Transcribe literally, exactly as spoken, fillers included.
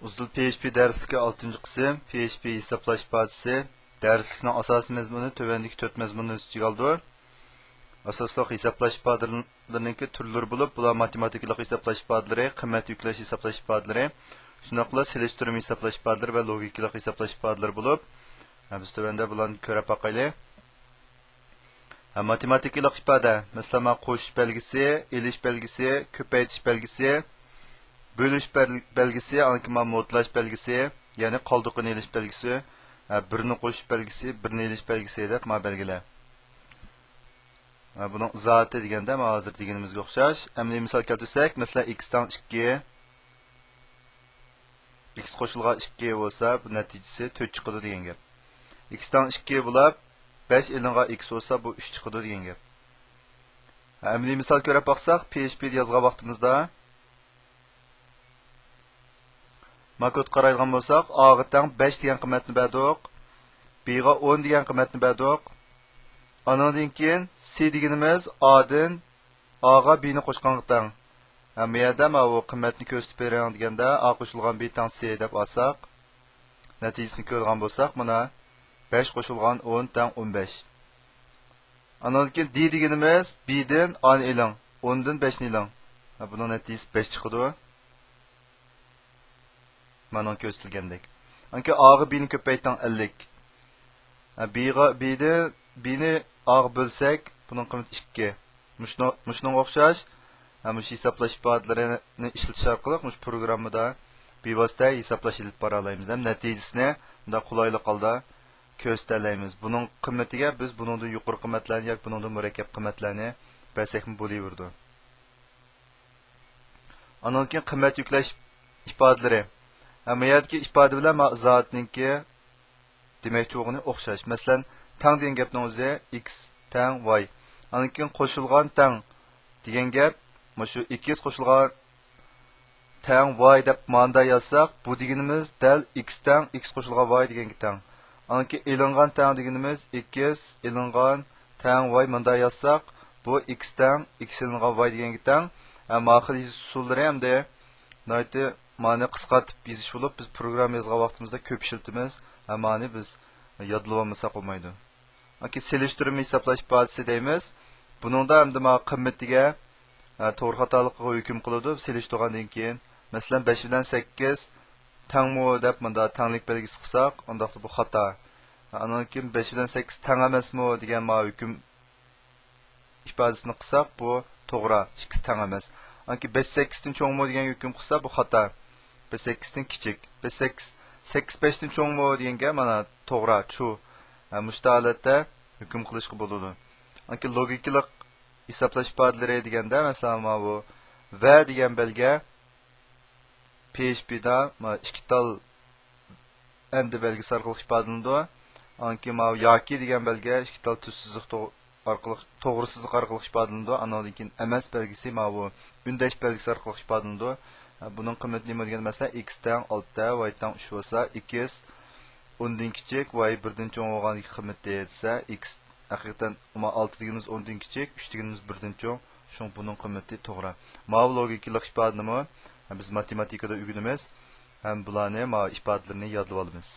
ئۇزۇل پي ئېچ پى دەرسلىكى ئالتىنچى قىسىم، پي ئېچ پى ھېسابلاش ئىپادىسى. دەرسلىكنىڭ ئاساسىي مەزمۇنى تۆۋەندىكى تۆت مەزمۇننى ئۆز ئىچىگە ئالىدۇ. ئاساسلىق ھېسابلاش ئىپادىلىرىنىڭكى تۈرلىرى بولۇپ، بۇلار ماتېماتىكىلىق ھېسابلاش ئىپادىلىرى، قىممەت يۈكلەش ھېسابلاش ئىپادىلىرى، شۇنداقلا سېلىشتۇرما ھېسابلاش ئىپادىلىرى ۋە لوگىكىلىق ھېسابلاش ئىپادىلىرى بولۇپ، ھە، بىز تۆۋەندە بۇلارنى كۆرۈپ باقايلى. ھە، ماتېماتىكىلىق ئىپادە، مەسىلەن، مانا قوشۇش بەلگىسى، ئېلىش بەلگىسى، كۆپەيتىش بەلگىسى، بۆلۈش بەل-، بەلگىسى، ئاندىن كېيىن مانا مودلاش بەلگىسى، يەنى قالدۇقىنى ئېلىش بەلگىسى، ھە، بىرنى قوشۇش بەلگىسى، بىرنى ئېلىش بەلگىسى دەپ مانا بەلگىلەر. ھە، بۇنىڭ ئىزاھاتى دېگەندە، مانا ھازىر دېگىنىمىزگە ئوخشاش. ئەمەلىي مىسال كەلتۈرسەك، مەسىلەن، ئىكس تەڭ ئىككى، ئىكس قوشۇلغان ئىككى بولسا، بۇ نەتىجىسى تۆت چىقىدۇ دېگەن گەپ. ئىكس تەڭ ئىككى بولۇپ، بەش ئېلىنغان ئىكس بولسا، بۇ ئۈچ چىقىدۇ دېگەن گەپ. ئەمەلىي مىسال كۆرۈپ باقساق، پي ئېچ پىدا يازغان ۋاقتىمىزدا، ما كودقا قارايدىغان بولساق، ئاغا تەڭ بەش دېگەن قىممەتنى بەردۇق، بىغا ئون دېگەن قىممەتنى بەردۇق. ئانىڭدىن كېيىن سى دېگىنىمىز ئادىن ئاغا بىنى قوشقانغا تەڭ. ھە، بۇ يەردە ماۋۇ قىممەتنى كۆرسىتىپ بېرىڭ دېگەندە، ئا قوشۇلغان بى تەڭ سى دەپ ئالساق، نەتىجىسىنى كۆرىدىغان بولساق، مانا، بەش قوشۇلغان ئون تەڭ ئون بەش. ئانىڭدىن كېيىن دى دېگىنىمىز بىدىن ئانى ئېلىڭ، ئوندىن بەشنى ئېلىڭ. ھە، بۇنىڭ نەتىجىسى بەش چىقىدۇ. مانا كۆرسىتىلگەندەك. ئانكى ئاغا بىنى كۆپەيتىڭ، ئەللىك. ھە، بىغا، بىدە، بىنى ئاغا بۆلسەك، بۇنىڭ قىممىتى ئىككى. مۇشۇنىڭ، مۇشۇنىڭغا ئوخشاش، ھە، مۇشۇ ھېسابلاش ئىپادىلىرىنى ئىشلىتىش ئارقىلىق مۇشۇ پروگراممىدا بىۋاسىتە ھېسابلاش ئېلىپ بارالايمىز ھەم نەتىجىسىنى مۇنداق قولايلىق ھالدا كۆرسىتەلەيمىز. بۇنىڭ قىممىتىگە بىز بۇنىڭدىن يۇقىرى قىممەتلەرنى ياكى بۇنىڭدىن مۇرەككەپ قىممەتلەرنى بەرسەكمۇ بولۇۋېرىدۇ. ئانىڭدىن كېيىن قىممەت يۈكلەش ئىپادىلىرى. ھە، بۇ يەردىكى ئىپادە بىلەن مانا ئىزاھاتنىڭكى دېمەكچى بولغىنى ئوخشاش. مەسىلەن، تەڭ دېگەن گەپنىڭ ئۆزى ئىكس تەڭ ۋاي. ئاندىن كېيىن قوشۇلغان تەڭ دېگەن گەپ، مانا شۇ ئىكس قوشۇلغان تەڭ ۋاي دەپ ماندا يازساق، بۇ دېگىنىمىز دەل ئىكس تەڭ ئىكس قوشۇلغان ۋاي دېگەنگە تەڭ. ئاندىن كېيىن ئېلىنغان تەڭ دېگىنىمىز ئىكس ئېلىنغان تەڭ ۋاي ماندا يازساق، بۇ ئىكس تەڭ ئىكس ئېلىنغان ۋاي دېگەنگە تەڭ. ھە، ما خىل يېزىش ئۇسۇللىرى ئەمدى ناھايىتى مانى قىسقارتىپ يېزىش بولۇپ، بىز پروگرامما يازغان ۋاقتىمىزدا كۆپ ئىشلىتىمىز. ھە، مانى بىز يادلىۋالمىساق بولمايدۇ. ياكى سېلىشتۇرما ھېسابلاش ئىپادىسى دەيمىز. بۇنىڭدا ئەمدى مانا قىممىتىگە، ھە، توغرا خاتالىقىغا ھۆكۈم قىلىدۇ، سېلىشتۇرغاندىن كېيىن. مەسىلەن، بەش بىلەن سەككىز تەڭمۇ دەپ مۇندا تەڭلىك بەلگىسى قىلساق، ئۇنداقتا بۇ خاتا. ئانىڭدىن كېيىن بەش بىلەن سەككىز تەڭ ئەمەسمۇ دېگەن مانا ھۆكۈم ئىپادىسىنى قىلساق، بۇ توغرا، ئىككىسى تەڭ ئەمەس. ئانكى بەش سەككىزدىن چوڭمۇ دېگەن ھۆكۈم قىلسا، بۇ خاتا. بەش سەككىزدىن كىچىك. بەش سەككىز، سەككىز بەشتىن چوڭمۇ دېگەن گەپ مانا توغرا، ترۇ. ھە، مۇشۇ ھالەتتە ھۆكۈم قىلىشقا بولىدۇ. ئانكى لوگىكىلىق ھېسابلاش ئىپادىلىرى دېگەندە، مەسىلەن، مانا بۇ ۋە دېگەن بەلگە پي ئېچ پىدا مانا ئىككى تال ئەندى بەلگىسى ئارقىلىق ئىپادىلىنىدۇ. ئاندىن كېيىن ماۋۇ ياكى دېگەن بەلگە ئىككى تال تۈز سىزىق توغ-، ئارقىلىق، توغرا سىزىق ئارقىلىق ئىپادىلىنىدۇ. ئانىڭدىن كېيىن ئەمەس بەلگىسى ماۋۇ ئۈندەش بەلگىسى ئارقىلىق ئىپادىلىنىدۇ. بۇنىڭ قىممىتى نېمە دېگەندە، مەسىلەن، ئىكس تەڭ ئالتە، ۋاي تەڭ ئۈچ بولسا، ئىكس ئوندىن كىچىك، ۋاي بىردىن چوڭ بولغاندىكى قىممىتى دېسە، ئىكس ھەقىقەتەن ئالتە دېگىنىمىز ئوندىن كىچىك، ئۈچ دېگىنىمىز بىردىن چوڭ. شۇڭا بۇنىڭ قىممىتى توغرا. ماۋۇ لوگىكىلىق ئىپادىنىمۇ بىز ماتېماتىكىدا ئۆگىنىمىز ھەم بۇلارنى، ماۋۇ ئىپادىلىرىنى يادلىۋالىمىز.